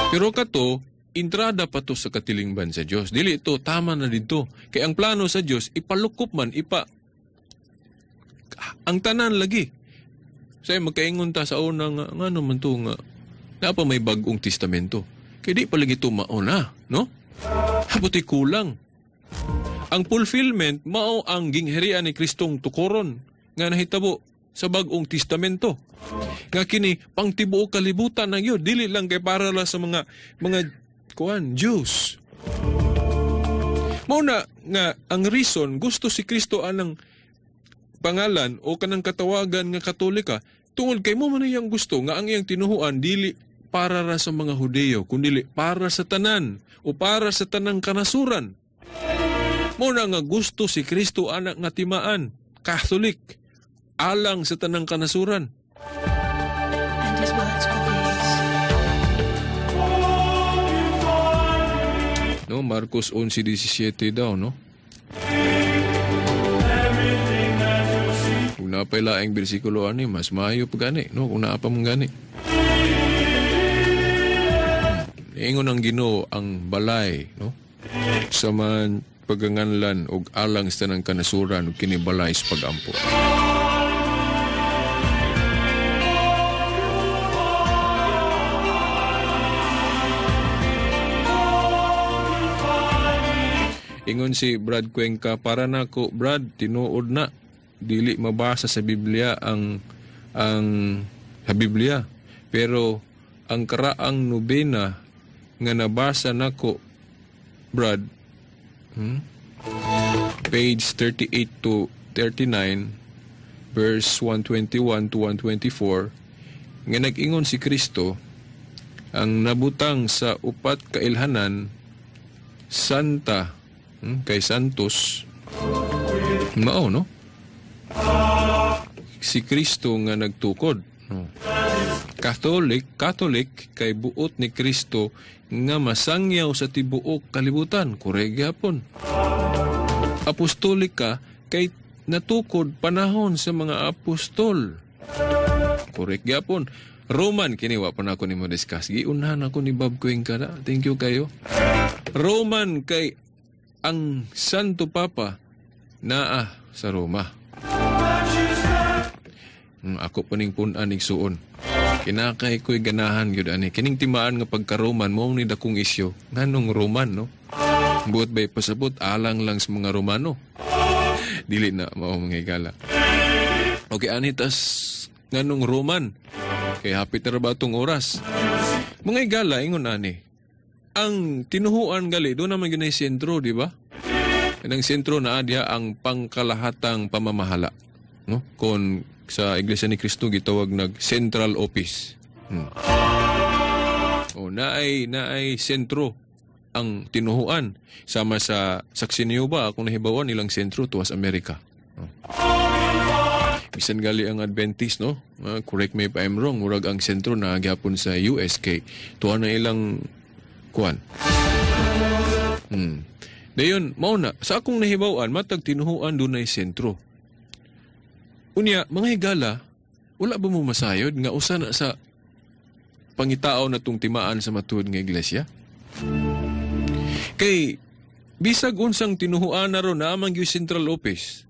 Pero kato intrada pa to sa katilingban sa Dios. Dili ito tama na didto. Kay ang plano sa Dios ipalukop man ipa ang tanan lagi. Say magkaingon ta sa una nga ngano man to nga napa may bag-ong testamento. Kay di pa lagi to mauna, no? Habuti kulang. Ang fulfillment mao ang gingharian ni Kristong tukoron nga nahitabo sa bag-ong testamento. Nga kini pangtibuok kalibutan na gyud, dili lang kay para la sa mga kuan Jews. Mao na nga ang reason gusto si Kristo anang pangalan o kanang katawagan nga Katolika tungod kay mo man iyang gusto nga ang iyang tinuhuan dili para ra sa mga Hudeyo kundili para sa tanan o para sa tanang kanasuran. Mao na nga gusto si Kristo anak nga timaan Catholic alang sa tanang kanasuran. And his words were these. No, Marcos 11:17 daw, no? Kung napay laing bersikulo ani, mas maayo pa gani, no? Kung naa pa mong gani. Ingon ang Ginoo ang balay, no? Sa man paganganlan og alang sa tanang kanasuran ug kini balay sa pagampo. Ingon si Brad Cuenca, para nako Brad, tinuod na dili mabasa sa Biblia ang sa Biblia, pero ang karaang nobena nga nabasa nako Brad, page 38 to 39 verse 121 to 124, nga nag-ingon si Kristo ang nabutang sa upat ka ilhanan santa, kay Santos mao, no? Si Kristo nga nagtukod, no? Catholic kay buot ni Kristo nga masangyaw sa tibuok kalibutan, korek gyapon. Apostolika kay natukod panahon sa mga apostol, korek gyapon. Roman kini wa pa nako nimo discuss, giunhan ako ni Bob Cuenca na. Thank you kayo. Roman kay ang Santo Papa naa sa Roma. Ako pa ning pun-an igsuon. Kinakay ko'y ganahan gyud ani. Kining timaan nga pagka-Roman mo ni dakong isyo. Nganong Roman, no? Buot bay pasabot alang lang sa mga Romano. Dili na mao mga higala. Okay, ani tas nganong Roman? Kay hapit na ra ba atong oras? Mga higala ingon ani. Ang tinuhuan gali do naman gyud sentro, di ba? Kanang sentro naa diha ang pangkalahatang pamamahala, no? Kon sa Iglesia ni Cristo gitawag nag Central Office. O naay sentro ang tinuhuan sama sa Saksi ni Jehovah, akong nahibawan ilang sentro tuwas Amerika. Oh. Bisan gali ang Adventist, no? Correct me if I'm wrong, murag ang sentro na gyapon sa US kay tuwa na ilang kuan. Dayon mao na sa akong nahibawan matag tinuhuan dunay sentro. Unya, mga higala, wala ba mo masayod nga usa na sa pangitao na tong timaan sa matuod nga iglesia? Kay bisag unsang tinuhuan na ron na amang yung Central Office.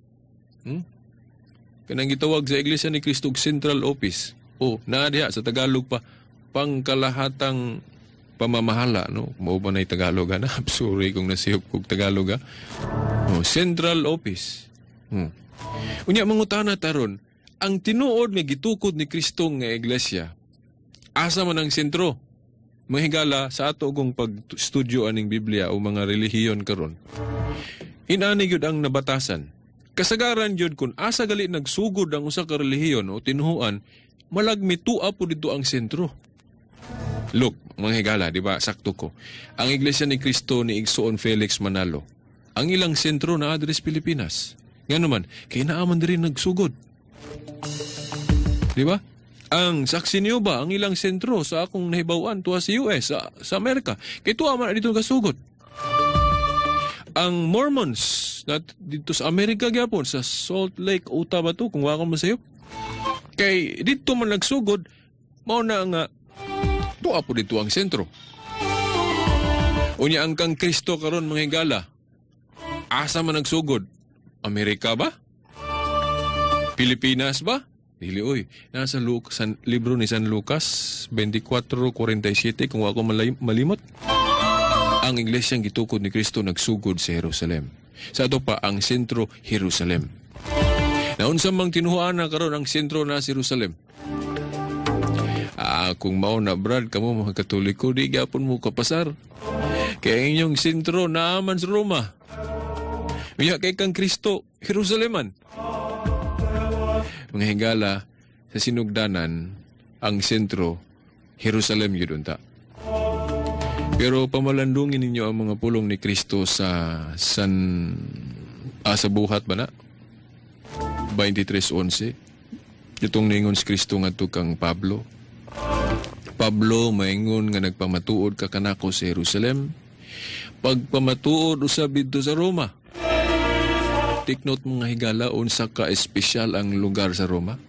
Kanang gitawag sa Iglesia ni Cristo og Central Office. O, naa diha sa Tagalog pa, pangkalahatang pamamahala, no? Mao ba na'y Tagalog, ha? Sorry kung nasihop kog Tagalog, ha? O, Central Office. Unya, mangutana taron, ang tinuod nga gitukod ni Kristo nga iglesia, asa man ang sentro? Mga higala, sa ato kong pag-studio aning Biblia o mga relihiyon karon, inani gyud ang nabatasan. Kasagaran gyud kun asa gali nagsugod ang usa ka relihiyon o tinuhuan, malagmi tua po dito ang sentro. Look, mga higala, di ba, sakto ko. Ang Iglesia ni Kristo ni Igsoon Felix Manalo, ang ilang sentro na address Pilipinas. Nga naman, kay naaman diri nagsugod. Di ba? Ang Saksi ni Jehovah, ang ilang sentro sa akong nahibaw-an tuwa sa US, sa Amerika, kay tuwa man dito kasugod. Ang Mormons na dito sa Amerika gyapon, sa Salt Lake, Utah ba to, kung wa ko masayop. Kay dito man nagsugod, mao na nga tuwa po dito ang sentro. Unya ang kang Kristo karon mga higala, asa man nagsugod? Amerika ba? Pilipinas ba? Dili oy. Nasa libro ni San Lucas 24:47 kung ako malimot. Ang iglesyang gitukod ni Kristo nagsugod sa Jerusalem. Sa ato pa ang sentro Jerusalem. Naunsa mang tinuhuan na karon ang sentro na sa Jerusalem? Kung mao na Brad, kamo mga Katoliko di gyapon mo kapasar. Kay inyong sentro naaman sa Roma. Unya kay kang Kristo, Jerusaleman. Mga higala, sa sinugdanan, ang sentro, Jerusalem yun unta. Pero pamalandungin ninyo ang mga pulong ni Kristo sa sa buhat ba na? 23:11. Itong ningon si Kristo ngadto kang Pablo. Pablo, maingon nga nagpamatuod ka kanako sa Jerusalem, pagpamatuod usab didto sa Roma. Take note, mga higala, unsa ka espesyal ang lugar sa Roma.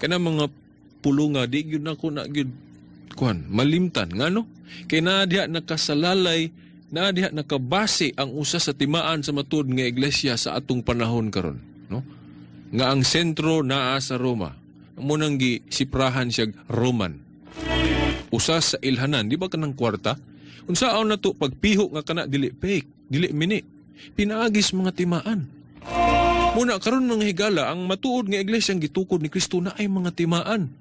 Kana mga pulunga di gyud nako na gyud kuan malimtan, ngano kay naa diha nakasalalay, naa diha nakabase ang usa sa timaan sa matud nga iglesia sa atong panahon karon, no? Nga ang sentro naa sa Roma. Mo nang gi siprahan siya Roman. Usa sa ilhanan, di ba kanang kwarta? Unsaon na to pagpiho nga kana dili fake, dili mini. Pinaagis mga timaan. Muna karon, mga higala, ang matuod nga iglesia ang gitukod ni Kristo na ay mga timaan.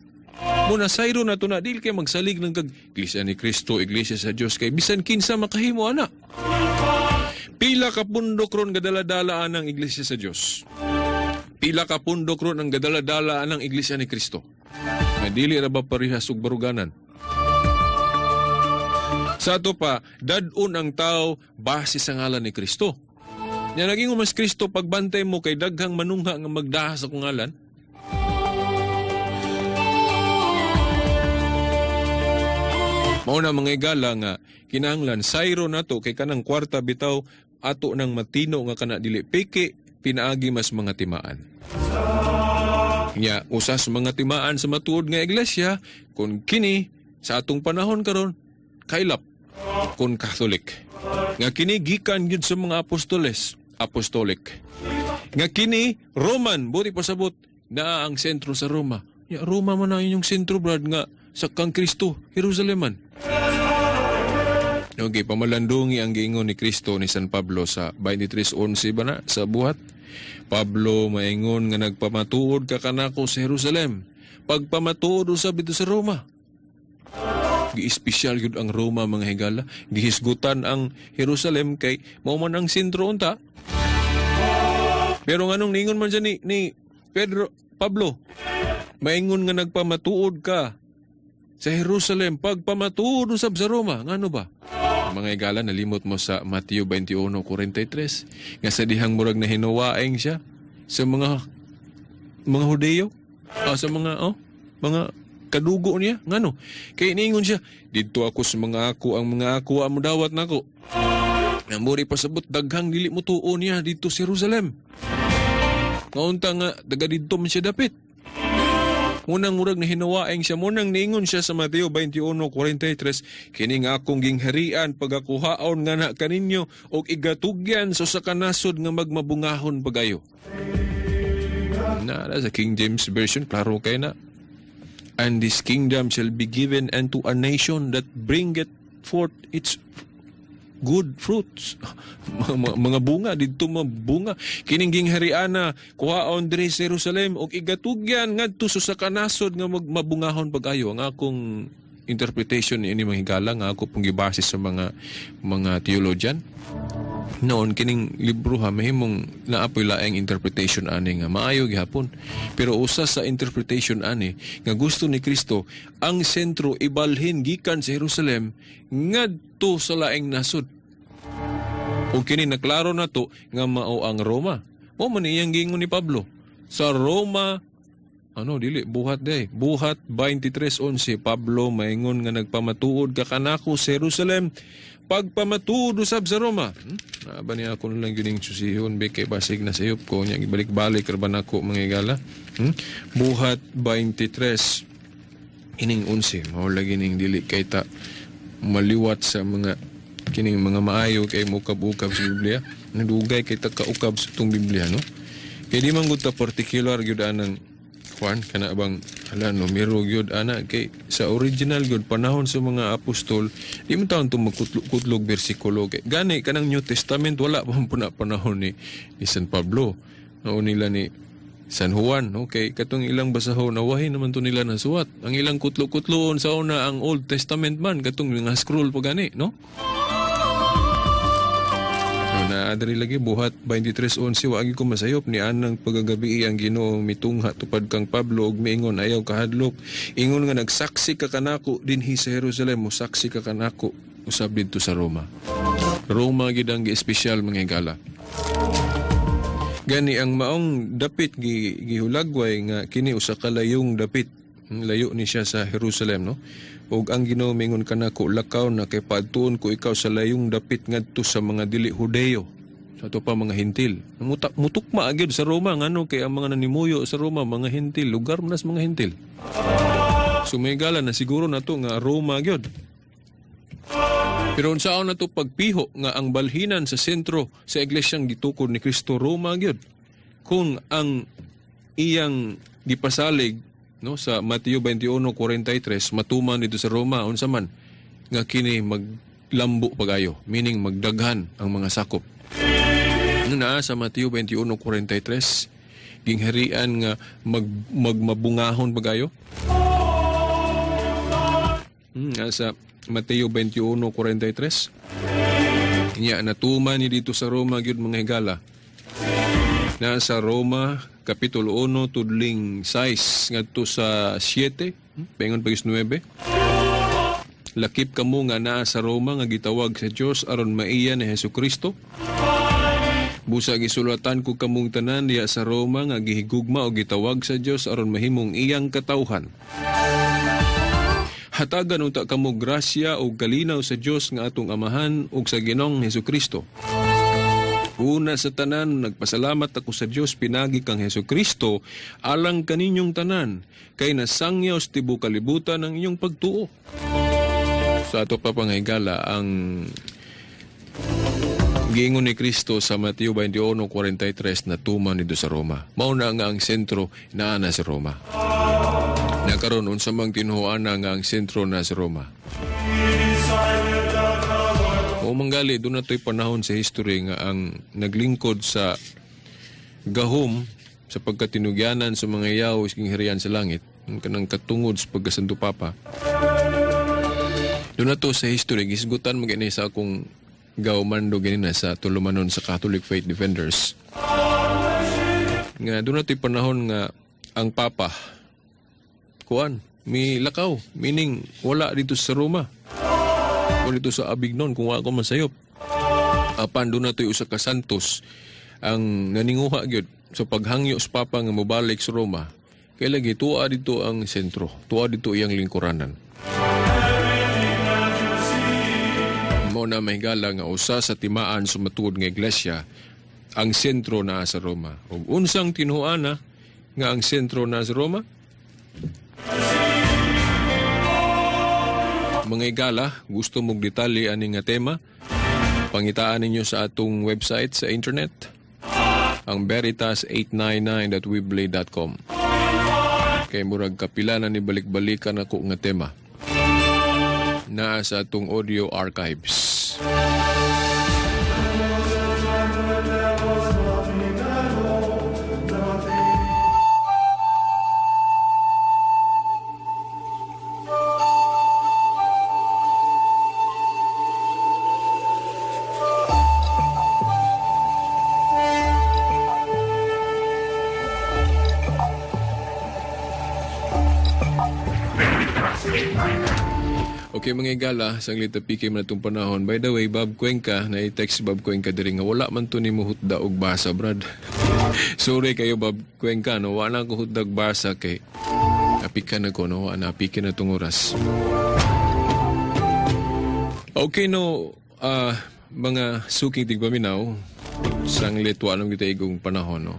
Muna sayro na to na dili kay magsalig ng kag iglesia ni Kristo, iglesia sa Dios, kay bisan kinsa makahimo ana. Pila ka pundok ron gadala-dala ang iglesia sa Dios. Pila ka pundok ron ang gadala-dala ang iglesia ni Kristo. Nga dili ra ba parehas og baruganan? Sa ato pa, dad-on ang tao base sa ngalan ni Kristo. Nya naging mas Kristo, pagbantay mo kay daghang manungha nga magdahas sa akong ngalan. Mao na, mga igala, nga kinahanglan sayro nato kay kanang kwarta bitaw ato nang matino nga kana dili peke, pinaagi mas mga timaan. Nya usas mga timaan sa matuod nga iglesia kun kini sa atong panahon karon kailap kun Catholic. Nga kini gikan gyud sa mga apostoles, apostolic. Nga kini Roman, buti pasabot naa ang sentro sa Roma. Ya Roma man na inyong sentro, brad, nga sa kang Kristo, Jerusalem man. Okay, pamalandungi ang giingon ni Kristo ni San Pablo sa 23:11 ba na sa Buhat. Pablo maingon nga nagpamatuod ka kanako sa Jerusalem, pagpamatuod usab dito sa Roma. Giespesyal gyud ang Roma, mga higala. Gihisgutan ang Jerusalem kay mao man ang sentro unta. Pero nganong ningon man siya ni Pedro, Pablo, maingon nga nagpamatuod ka sa Jerusalem, pagpamatuod usab sa Roma, ngano ba? Mga higala, nalimot mo sa Mateo 21:43 nga sa dihang murag na hinuwaeng siya sa mga Hudeyo, sa mga mga kadugo niya, ngano? Kay niingon siya, didto ako sa mga ako, ang mga ako amo dawat nako. Namuri pasabot daghang dili mo tuo niya didto sa Jerusalem. Ngaunta nga taga didto man siya dapit. Munang murag na hinawaeng siya, munang niingon siya sa Mateo 21:43, kini nga akong gingharian pagakuhaon nga na kaninyo og igatugyan sa usa ka nasod nga magmabungahon pagayo. Na sa King James Version, klaro kay na. And this kingdom shall be given unto a nation that bringeth forth its good fruits. Mga bunga, didto mabunga. Kining ginghariana, kuhaon diri sa Jerusalem og igatugyan ngadto sa usa ka nasod nga mabungahon pag-ayo. Ang akong interpretation niini, mga higala, nga ako pong gibase sa mga theologian. Noon kining libro ha, mahimong naapoy laing interpretation ani nga maayo gihapon. Pero usa sa interpretation ani nga gusto ni Kristo ang sentro ibalhin gikan sa Jerusalem ngadto sa laing nasod. Ug kini naklaro nato nga mao ang Roma. Mao man iyang giingon ni Pablo sa Roma, ano dili buhat day, Buhat 23:11, Pablo maingon nga nagpamatuod ka kanako sa Jerusalem, pagpamatuod usab sa Roma. Naaba niya ako lang yun yung susihon, be, kay basig na sayop ko niya, ibalik-balik ra ba nako, mga higala. Buhat 23 ining 11, mao lagi ning dili kay ta maliwat sa mga kining mga maayo kay mukab-ukab sa Biblia. Nadugay kay ta kaukab sa itong Biblia, no? Kay di man gud ta particular gyud anang Juan kana bang hala numero gyud ana, kay sa original gyud panahon sa mga apostol di man taon tong magkutlog bersikulo kay gani kanang New Testament wala pa man puna panahon ni San Pablo, no, nila ni San Juan, no, kay katong ilang basahon awahin naman to nila nasuwat ang ilang kutlo-kutloon sa una ang Old Testament man katong mga scroll pa gani, no. Na adri lagi Buhat 23:11, wa ko masayop ni anang pagagabi ang Ginoo mitungha tupad kang Pablo og miingon, ayaw kahadlok, ingon nga nagsaksi ka kanako dinhi sa Jerusalem, mosaksi ka kanako usab didto sa Roma. Roma gid ang gi-espesyal, mga higala. Gani ang maong dapit gihulagway nga kini usa ka layong dapit, layo ni siya sa Jerusalem, no. Og ang Ginoo mingon kanako, lakaw na kay paadtuon ko ikaw sa layong dapit ngadto sa mga dili Hudeyo. Sa ato pa mga Hentil. Mutukma gyud sa Roma ngano kay ang mga nanimuyo sa Roma mga Hentil, lugar man sa mga Hentil. So may gala na siguro nato nga Roma gyud. Pero unsaon nato pagpiho nga ang balhinan sa sentro sa iglesyang gitukod ni Kristo Roma gyud? Kung ang iyang gipasalig, no, sa Mateo 21:43 matuman dito sa Roma, unsa man nga kini maglambo pagayo, meaning magdaghan ang mga sakop. Na sa Mateo 21:43 gingharian nga magmabungahon pagayo. Sa Mateo 21:43 nya natuman ni dito sa Roma gyud mga higala. Na sa Roma kapitulo 1 tudling 6 ngadto sa 7, paingon pagis 9. Lakip kamo nga naa sa Roma nga gitawag sa Dios aron maiya ni Hesukristo. Busa gisulatan ko kamong tanan diya sa Roma nga gihigugma o gitawag sa Dios aron mahimong iyang katawhan. Hatagan unta kamo grasya o kalinaw sa Dios nga atong Amahan ug sa Ginoong Hesukristo. Una sa tanan, nagpasalamat ako sa Dios pinagi kang Hesukristo alang kaninyong tanan, kay nasangyaw sa tibuok kalibutan ang inyong pagtuo. Sa ato pa pangahigala ang giingon ni Kristo sa Mateo 21:43 na tuman nito sa Roma. Mao na nga ang sentro naa na sa Roma. Nakaron unsa mang tinuoan nga ang sentro na sa Roma. O manggali doon na to'y panahon sa history nga ang naglingkod sa gahom sa pagkatinugyanan sa mga yaw is gingharian sa langit, ang kanang katungod sa pagkasanto papa. Doon na to sa history, gisgutan mag-inay sa akong gaw mando ganina sa tulumanon sa Catholic Faith Defenders. Nga doon na to'y panahon nga ang papa kuan, mi lakaw, meaning wala dito sa Roma. O dito sa Avignon kung wala ko masayop. Apan doon na to'y usa ka santos ang naninguha gyud sa paghangyo sa papa nga mobalik sa Roma. Kay lagi tuwa dito ang sentro, tuwa dito iyang lingkuranan. Mao na mahigala nga usa sa timaan sa matuod nga iglesia ang sentro naa sa Roma. Ug unsang tinuana nga ang sentro naa sa Roma? Mga higala, gusto mong detalye ani nga tema? Pangitaan ninyo sa atong website sa internet, ang veritas899.weebly.com. Kay murag kapila na ni balik-balikan ako nga tema naa sa atong audio archives. Okay mga igala, sanglit na PK man itong panahon. By the way, Bob Cuenca, na-text Bob Cuenca diri nga wala man to ni mo hutda og basa, brad. Sorry kayo Bob Cuenca, no? Wala ko hutda og basa kay apikan ako, no? Wala apikan na itong oras. Okay, no, mga suking tigpaminaw, sanglit wa nang kita igong panahon, no?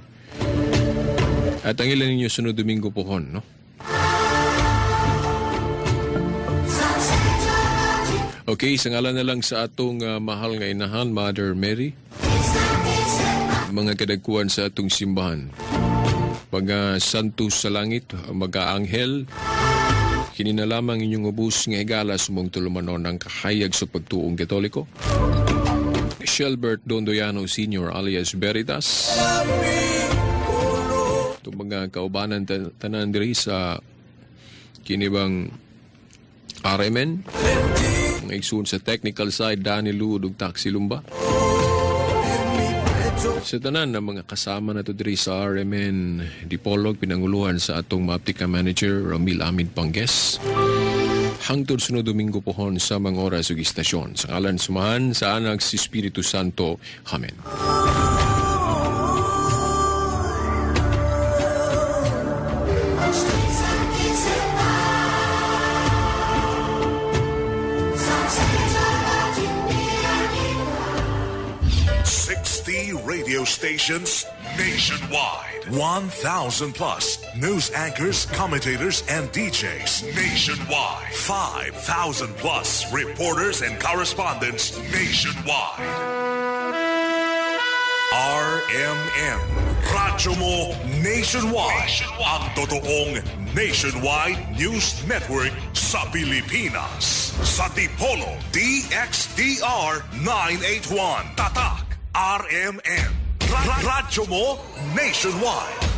At ang ilan ninyo sunod Domingo pohon, no? Okay, sa ngalan na lang sa atong mahal nga inahan, Mother Mary, mga kadagkuan sa atong simbahan, mga santos sa langit, mga anghel, kini na lamang inyong ubos nga higala sumong tulumanon ang kahayag sa pagtuong Katoliko. Shelbert Dondoyano Sr. alias Veritas. Itong mga kaubanan tanan diri sa kinibang RMN. Mga igsoon sa technical side, Danny Lu ug Taxi Lumba. Sa tanan ng mga kasama na to diri sa RMN Dipolog, pinanguluhan sa atong Maptika Manager Ramil Amid Pangges. Hangtod sunod Domingo pohon sa mga oras ug istasyon. Sa ngalan sumahan sa Anak si Espiritu Santo. Amen. radio stations nationwide. 1,000 plus news anchors, commentators, and DJs nationwide. 5,000 plus reporters and correspondents nationwide. RMN. Radyo mo nationwide. Ang totoong nationwide news network sa Pilipinas. Sa Dipolo, DXDR 981. Tatak, RMN. Radyo mo nationwide.